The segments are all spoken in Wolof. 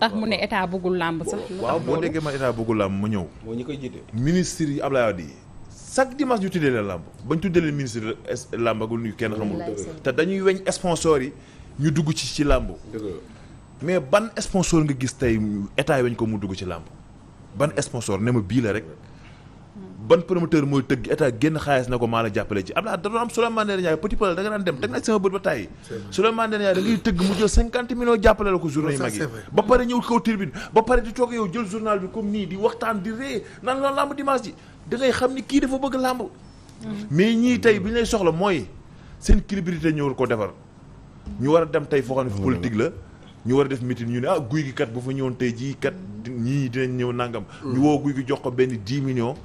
tax mu ne état bëggul làmb sax. waaw boo déggee man état bëggul làmb ma ñëw. moo ñi koy jiite. ministre yi Abdoulaye Wade yi chaque dimanche ñu tuddee leen làmb bañ tuddee leen ministre làmb ak ñu kenn xamul. te dañuy weñ sponsor yi ñu dugg ci làmb. mais ban sponsor nga gis tey état yi weñ ko mu dugg ci làmb ban sponsor ne ma bii la rek. ban promoteur mooy tëgg état génn xaalis na ko maa la jàppale ci Abdoulaye da doon am Souleymane Ndéné Ndiaye petit pël da nga daan dem teg na sama bët ba tàyyi Souleymane Ndéné Ndiaye da ngay tëgg mu jël 50 millions jàppale la ko journée yi mag yi ba pare ñëw kaw tribune ba pare di toog yow jël journal bi comme nii di waxtaan di ree nan la làmb dimanche ji da ngay xam ni kii dafa bëgg làmb mais ñii tey bi ñu lay soxla mooy seen crédibilité ñëwul ko defar ñu war a dem tey foo xam ne politique la ñu war a def meeting ñu ne guy gi kat bu fa ñëwoon tey jii kat ñii dinañ ñëw nangam ñu woo guy gi jox ko benn 10 millions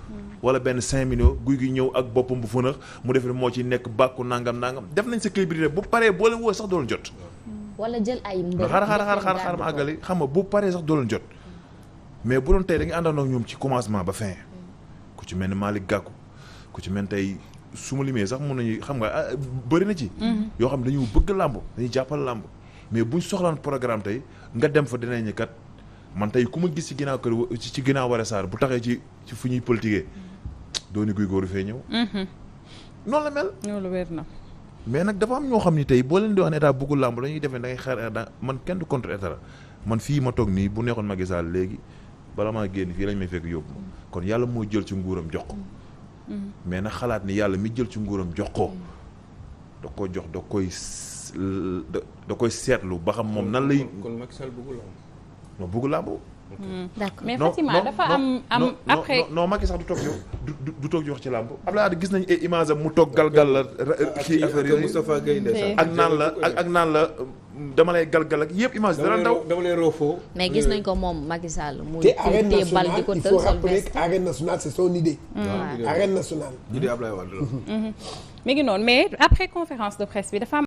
wala benn 5 millions guy gi ñëw ak boppam bu fënax mu def ne moo ci nekk bàkku nangam def nañ sa crédibilité bu paree boo leen woo sax doo leen jot. wala jël ay mbër. xaar ma àggali xam nga bu paree sax doo leen jot mais bu doon tey da nga àndandoo ak ñoom ci commencement ba fin ku ci mel ni Malick Gakou ku ci mel ni tey su ma limee sax mun nañu xam nga bëri na ci. yoo xam ne dañu bëgg làmb dañuy jàppal làmb mais buñ soxlaan programme tey nga dem fa dinañ kat man tey ku ma gis ci ginnaaw kër ci ginnaaw Waré Sarr bu taxee ci fu ñuy politiquer dooni guy góoru fee ñëw. noonu la mel. loolu wér na. mais nag dafa am ñoo xam ni tey boo leen di wax ne état bëggul làmb dañuy defee da ngay xaar man kenn du contre état man fii ma toog nii bu neexoon Macky Sall léegi bala maa génn fii lañ may fekk yóbbu kon yàlla moo jël ci nguuram jox ko. mais nag xalaat ni yàlla mi jël ci nguuram jox ko da ko jox da koy seetlu ba xam moom nan lay. kon Macky Sall bëggul làmb. non bëggul làmb. d'accord mais Fatima dafa am après non Macky sax du toog yow du toog di wax ci làmb Abdoulaye Wade gis nañu ay image am mu toog galgal la kii affaire yooyu Moustapha Gueye ndeysaan ak naan la dama lay galgal ak yëpp image dara daw dama lay roofoo mais gis nañ ko moom Macky Sall muy te arène téye bal di nationale ko il tël faut sol rappeler veste. que arène nationale c'est son idée arène nationale ñu di Ablaye Wade la mi ngi noonu mais après conférence de presse bi dafa am